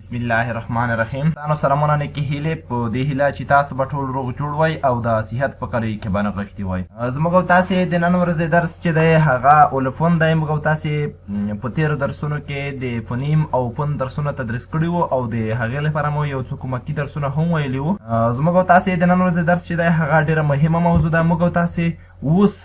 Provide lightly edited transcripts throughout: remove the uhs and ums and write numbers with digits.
بسم الله الرحمن الرحیم. تاسو سلامونه، نیکې هیلې. په دې هیله چې تاسو به ټول روغ جوړ وای او د صحت په کاریو کې به نغښتي وای. زموږ او تاسې د نن ورځې درس چې دی، هغه اولفون دی. موږ او تاسې په تېرو درسونو کې د فونیم او فون درسونه تدریس کړي وو او د هغې لپاره مو یو څو کومکي درسونه هم ویلي وو. زموږ او تاسې د نن ورځې درس چې دی، هغه ډېره مهمه موضوع ده. موږ او تاسې اوس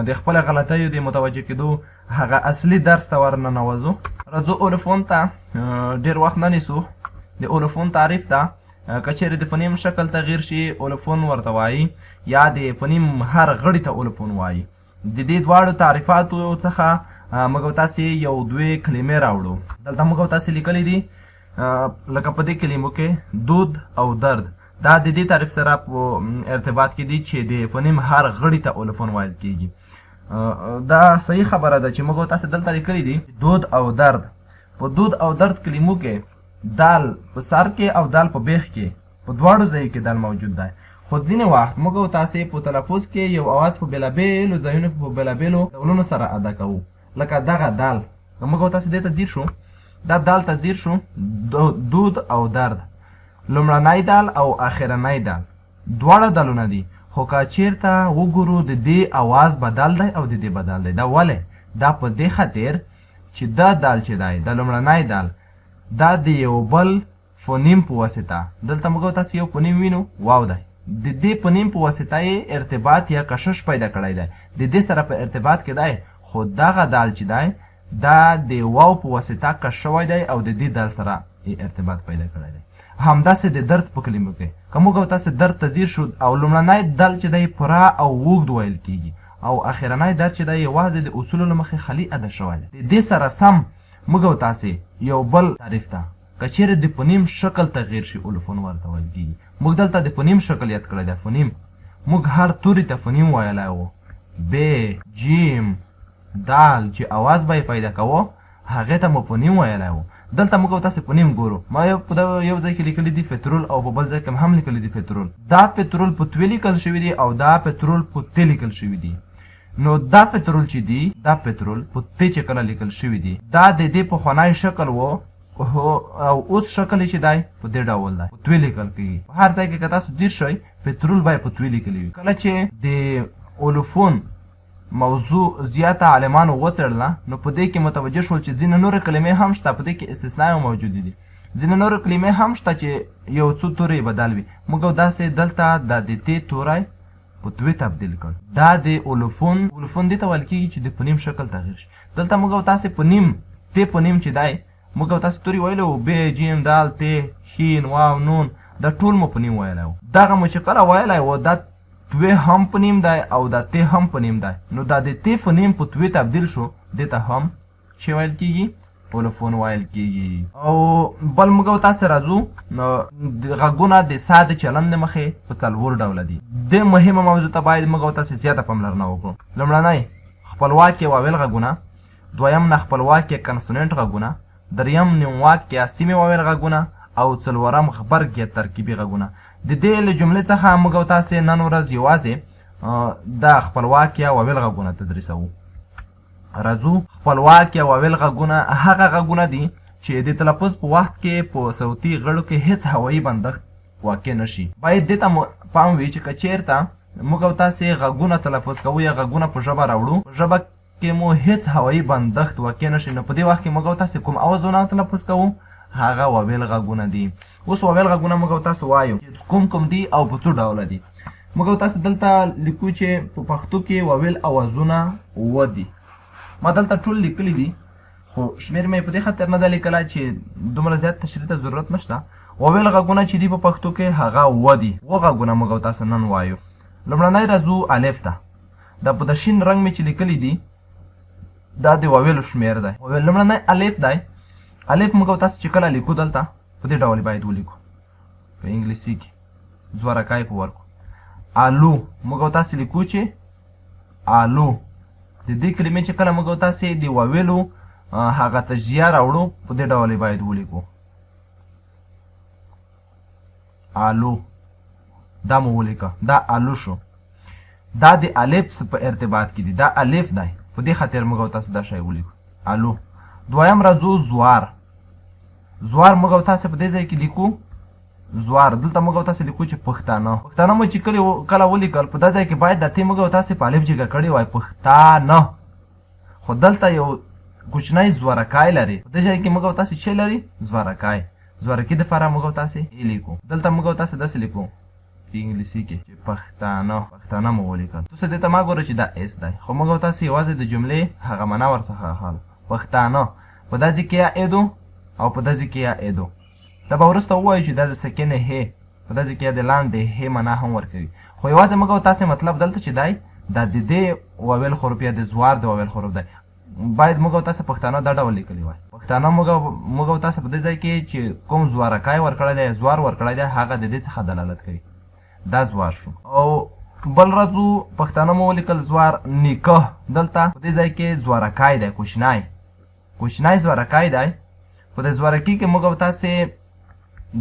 د خپل غلطیو د متوجه کېدو هغه اصلي درس ته ورننوځو. راځو اولفون ته، ډېر وخت نه نیسو. د اولفون تعریف ده: که چېرې د فونیم شکل تغییر شي، اولفون ورته وایي، یا د فونیم هر غړي ته اولفون وایي. د دې دواړو تعریفاتو څخه موږ او تاسې یو دوې کلمې راوړو. دلته موږ او تاسې لیکلي دي، لکه په دې کلمو کې دود او درد، دا د دې تعریف سره په ارتباط کې دي چې د فونیم هر غړي ته اولفون ویل کیږي. دا صحیح خبره ده چې موږ تاسو دلته لیکلي دي دود او درد. په دود او درد کلمو کې دال په سر کې او دال په بیخ کې، په دواړو ځایو کې دال موجود دی، خو ځینې وخت موږ او تاسې په تلفظ کې یو اواز په بېلابېلو ځایونو کې په بېلابېلو ډولونو سره ادا کوو. لکه دغه دال، که موږ او تاسې دې ته ځیر شو، دا دال ته ځیر شو، دود او درد، لومړنی دال او اخرنی دال دواړه دالونه دي، خو که چیرته وګورو، د دې اواز بدل دی او د دې بدل دی. دا ولې؟ دا په دې خاطر چې دا دال چې دی، دا لومړنی دال، دا د یو بل فونیم په واسطه، دلته موږ تاسو یو فونیم وینو، واو دی، د دې فونیم په واسطه یې ارتباط یا کشش پیدا کړی دی، د دې سره په ارتباط کې دی. خو دغه دال چې دی، دا د واو په واسطه کش شوی دی او د دې دال سره یې ارتباط پیدا کړی دی. همداسې د درد په کلمو کې، که موږ او تاسې درد ته ځیر شو، او لومړنی دال چې دی، پوره او اوږد ویل کیږي او اخرنی دال چې دی، یوازې د اصولو له مخې خالي ادا شوی دی. د دې سره سم موږ او تاسې یو بل تعریف ته، که چیرې د فونیم شکل تغییر شي، اولفون ورته ویل کیږي. موږ دلته د فونیم شکل یاد کړی دی. فونیم، موږ هر توري ته فونیم ویلی وو، ب، جیم، دال، چې اواز به یې پیدا کوو، هغې ته مو فونیم ویلی وو. دلته موږ او تاسې فونیم ګورو. ما یو په یو ځای کې لیکلي دي پترول او په بل ځای کې هم لیکلي دي پترول. دا پترول په توې لیکل شوي دي او دا پترول په تی لیکل شوي دي. نو دا پترول چې دي، دا پترول په تی چې کله لیکل شوي دي، دا د دې پخوانی شکل وو او اوس شکل یې چې دی، په دې ډول دی، په توې لیکل کېږي. په هر ځای کې که تاسو ځیر شئ، پترول باید په توې لیکلی وي. کله چې د اولوفون موضوع زیاته عالمانو وڅېړله، نو په دې کې متوجه شول چې ځینې نورې کلمې هم شته، په دې کې استثناء موجودې دي. ځینې نورې کلمې هم شته چې یو څو تورې یې بدل وي. موږ داسې دلته د د تې توری په دوې تبدیل کړ. دا د اولوفون، اولوفون دې ته ویل کېږي چې د فونیم شکل تغییر شي. دلته موږ او تاسې په نیم تې فونیم چې دی، موږ او تاسې توري ویلي وو، ب، جیم، دال، ت، ښین، واو، نون، دا ټول مو په نیم ویلی وو. دغه مو چې کله ویلی وو، دا توې هم په نیم دی او دا تی هم په نیم دی، نو دا د تی فونیم په توې تبدیل شو. دې ته هم چې ویل کیږي، اولوفون ویل کیږي. او بل موږ او تاسې راځو، غږونه د ساه د چلند له مخې په څلور ډوله دي. دې مهمه موضوع ته باید موږ او تاسې زیاته پاملرنه وکړو. لومړنی خپلواک یا واویل غږونه، دویم ناخپلواک یا کنسوننټ غږونه، دریم نیمواک یا سیمې واویل غږونه او څلورم غبرګ یا ترکیبي غږونه. د دې له جملې څخه موږ او تاسې نن ورځ یوازې دا خپلواک یا واویل غږونه تدریسوو. راځو، خپلواک یا واویل غږونه هغه غږونه دي چې د تلفظ په وخت کې په صوتي غړو کې هیڅ هوایي بندښت واقع نشي. باید دې ته پام وي چې که چیرته موږ او تاسې غږونه تلفظ کوو یا غږونه په ژبه راوړو، په ژبه کې مو هیڅ هوایي بندښت واقع نشي، نو په دې وخت کې موږ او تاسې کوم اوازونه تلفظ کوو، هغه واویل غږونه دي. اوس واویل غږونه موږ او تاسو وایو چې کوم کوم دي او په څو ډوله دي. موږ او تاسو دلته لیکو چې په پښتو کې واویل اوازونه اووه دي. ما دلته ټول لیکلي دي، خو شمېر مې په دې خاطر نه ده لیکلی چې دومره زیات تشریح ته ضرورت نشته. واویل غږونه چې دي په پښتو کې، هغه اووه دي. اووه غږونه موږ او تاسو نن وایو. لومړنی راځو الف ته. دا په د شین رنګ مې چې لیکلي دي، دا د واویلو شمېر دی. لومړنی الف دی. الف موږ او تاسو چې کله لیکو، دلته په دې ډول باید ولیکو، په انګلیسي کې زورکای په ورکو. آلو موږ او تاسو لیکو چې آلو، د دې کلمې چې کله موږ او تاسو د واویلو هغه تجزیه راوړو، په دې ډول باید ولیکو، آلو. دا مو ولیکه، دا آلو شو. دا د الف په ارتباط کې دي، دا الف دی، په دې خاطر موږ او تاسو دا شی ولیکو، آلو. دویم راځو زوار. زوار موږ او تاسې په دې ځای کې لیکو زوار. دلته موږ او تاسې لیکو چې پښتانه. پښتانه مو چې کله ولیکل، په دا ځای کې باید د تې موږ او تاسې په الف جګه کړې وای، پښتانه. خو دلته یو کوچنی زورکای لري. په دې ځای کې موږ او تاسې چې لري زورکای، زورکي دپاره موږ او تاسې ای لیکو. دلته موږ او تاسې داسې لیکو په انګلیسي کې چې پښتانه، پښتانه مو ولیکل. تاسو دې ته ما ګوره چې دا اس دی، خو موږ او تاسې یوازې د جملې هغه معنا ورڅخه اخلو. پښتانه په دا ځای کې یا ایدو او په دا ځای کې یا ایدو. دا به وروسته ووایو چې دا د سکنې هې په دا ځای کې یا د لاندې هې معنا هم ورکوي، خو یوازې موږ او تاسې مطلب دلته چې دی دا د دې واویل حروف یا د زوار د واویل حروف دی. باید موږ او تاسې پښتانه دا ډول لیکلي وای. پښتانه موږ او تاسې په دې ځای کې چې کوم زوارکای ورکړی دی، زوار ورکړی دی، هغه د دې څخه دلالت کوي. دا زوار شو. او بل راځو، پښتانه مو ولیکل زوار نیکه. دلته په دې ځای کې زوارکای دی، کوچنی کوچنی زورکای دی. په دې زورکي کې موږ او تاسې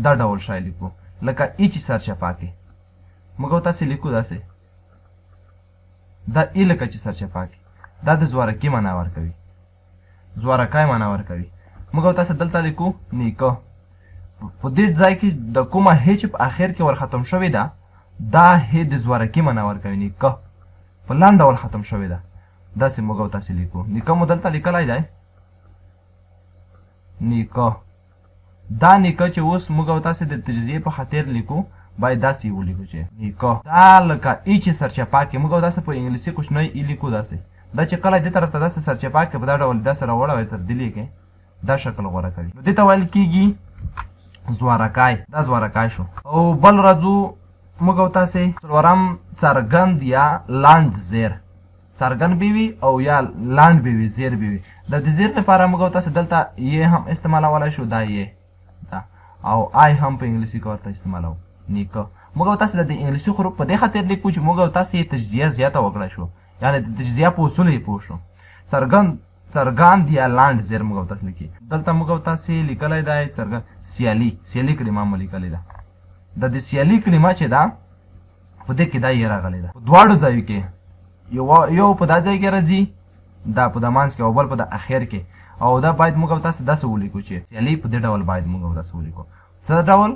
دا ډول شی لیکو، لکه ای چې سرچپه کې موږ او تاسې لیکو داسې، دا ای لکه چې سرچپه کې، دا د زورکي معنا ورکوي، زورکای معنا ورکوي. موږ او تاسې دلته لیکو نیکه. په دې ځای کې د کومه هې چې په اخر کې ور ختم شوې ده، دا هې د زورکي معنا ورکوي. نیکه په لاند ډول ختم شوې ده، داسې موږ او تاسې لیکو. نیکه مو دلته لیکلی دی، نیکه. دا نیکه چې اوس موږ او تاسې د تجزیې په خاطر لیکو، باید داسې یې ولیکو چې نیکه. دا لکه ای چې سرچپه کې موږ او تاسې په انګلیسي کوچنی ای لیکو داسې، دا چې کله دې طرف ته داسې سرچپه کې په دا ډول داسې راوړوی تر دې لیکې، دا شکل غوره کوي. نو دې ته ویل کېږي زوارکای. دا زوارکای شو. او بل راځو موږ او تاسې څلورم څرګند یا لاند زیر. څرګند به وي او یا لاند به وي، زیر به وي. د دې زیر لپاره موږ او تاسې دلته یې هم استعمالولی شو، دا یې دا او آی هم په انګلیسي کې ورته استعمالوو. نیکه موږ او تاسې د دې انګلیسي حروف په دې خاطر لیکو چې موږ او تاسې یې تجزیه زیاته وکړای شو، یعنې د تجزیه په اصول یې پوه شو. څرګند یا لاند زیر موږ او تاسې لیکي. دلته موږ او تاسې لیکلی دی څرګند سیالي، سیالي کلمه مو لیکلې ده. د دې سیالي کلمه چې ده په دې کې دا یې راغلې ده. په دواړو ځایو کې یو په دا ځای کې راځي، دا په د منځ کې، او بل په د اخر کې. او دا باید موږ او تاسې داسې ولیکو چې سیالي په دې ډول باید موږ او تاسې ولیکو. څه ډول؟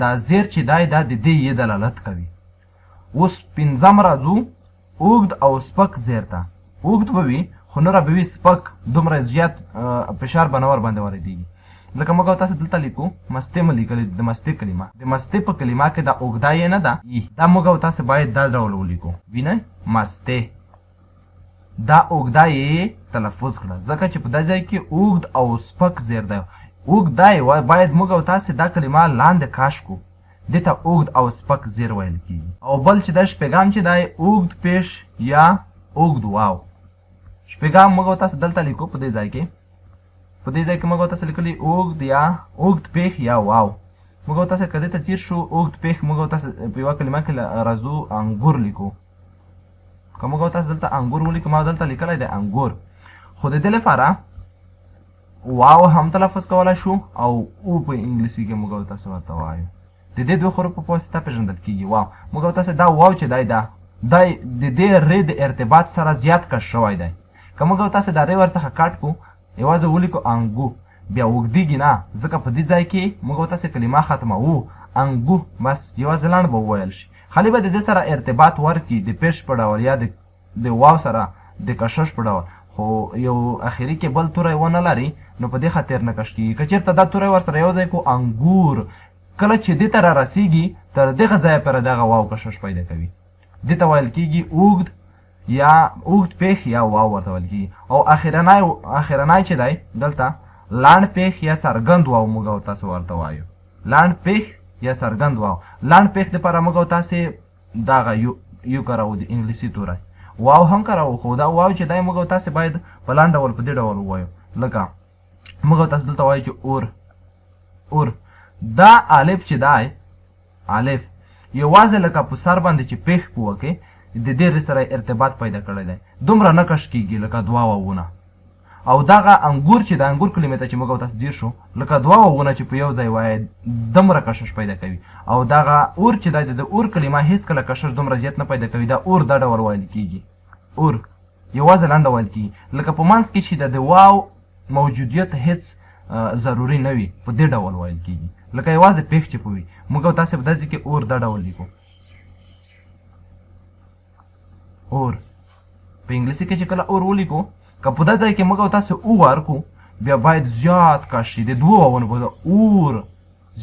دا زیر چې دی دا د دې یې دلالت کوي. اوس پنځم راځو اوږد او سپک زیر ته. اوږد به وي خو نوره به وي سپک، دومره زیات فشار به نه ورباندې واردېږي. لکه موږ او تاسې دلته لیکو مستې مو لیکلې، د مستې کلمه، د مستې په کلمه کې دا اوږده یې نه ده ای، دا موږ او تاسې باید دا ډول ولیکو. وینئ مستې، دا اوږده یې تلفظ کړه، ځکه چې په دا ځای کې اوږد او سپک زیر دی. اوږد دی باید موږ او تاسې دا کلمه لاندې کش کړو، دې ته اوږد او سپک زیر ویل کېږي. او بل چې دی شپږم چې دی اوږد پیش یا اوږد واو. شپږم موږ او تاسې دلته لیکو په دې ځای کې، په دې ځای کې موږ او تاسې لیکلي اوږد یا اوږد پیښ یا واو. موږ او تاسې که دې ته ځیر شو، اوږد پیښ موږ او تاسې په یوه کلمه کې راځو انګور لیکو. که موږ او تاسې دلته انګور ولیکو، ما دلته لیکلی دی انګور، خو د دې لپاره واو هم تلفظ کولی شو او او په انګلیسي کې موږ او تاسې ورته وایو. د دې دوه حروفو په واسطه پېژندل کېږي واو. موږ او تاسې دا واو چې دی دا دی د دې ر د ارتباط سره زیات کش شوی دی. که موږ او تاسې دا ر ورڅخه کټ کړو، یوازې ولیکو انګو، بیا اوږدېږي نه، ځکه په دې ځای کې موږ او تاسې کلمه ختموو انګو، بس یوازې لنډ به وویل شي. خالي به د دې سره ارتباط ورکړي د پېش په ډول یا د واو سره د کشش په ډول، خو یو اخري کې بل توری ونه لري، نو په دې خاطر نه کش کېږي. که چېرته دا توری ورسره یو ځای کړو انګور، کله چې دې ته را رسېږي تر دغه ځایه پورې دغه واو کشش پیدا کوي. دې ته ویل کېږي اوږد یا اوږد پېښ یا واو ورته ویل کېږي. او اخرنی چې دی دلته لنډ پېښ یا څرګند واو موږ او تاسو ورته وایو. لنډ پېښ یا څرګند واو. لنډ پېښ دپاره موږ او تاسې دغه یو کاروو، د انګلیسي توری واو هم کاروو، خو دا واو چې دی موږ او تاسې باید په لنډ ډول په دې ډول ووایو. لکه موږ او تاسو دلته وایو چې اور، اور دا الف چې دی الف یوازې لکه په سر باندې چې پېښ پوه کې د دې ر سره ارتباط پیدا کړی دی، دومره نه کش کېږي لکه دوه واوونه. او دغه انګور چې د انګور کلمې ته چې موږ او تاسو ځیر شو، لکه دوه واوونه چې په یو ځای وایي دومره کشش پیدا کوي. او دغه اور چې دی د اور کلمه هیڅکله کشش دومره زیات نه پیدا کوي، دا اور دا ډول ویل کېږي، اور یوازې لنډه ویل کېږي. لکه په منځ کې چې د واو موجودیت هیڅ ضروري نه وي، په دې ډول ویل کېږي، لکه یوازې پېښ چې په وي. موږ او تاسې په داسې کې اور دا ډول لیکو. اور په انګلیسي کې چې کله اور ولیکو، که په دا ځای کې موږ او تاسې او ورکو، بیا باید زیات کش شي، د دوو واونو په اور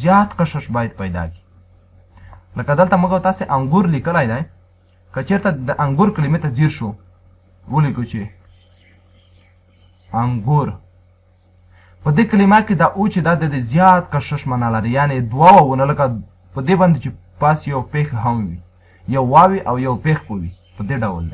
زیات کشش باید پیدا کړي. لکه دلته موږ او تاسې انګور لیکلی دی، که چېرته د انګور کلمې ته ځیر شو، ولیکو چې انګور، په دې کلمه کې دا او چې دا د زیات کشش معنا لري، یعنې دوه واونه، لکه په دې باندې چې پاس یو پېښ هم وي، یو واوي او یو پېښ په وي، په دې ډول دی.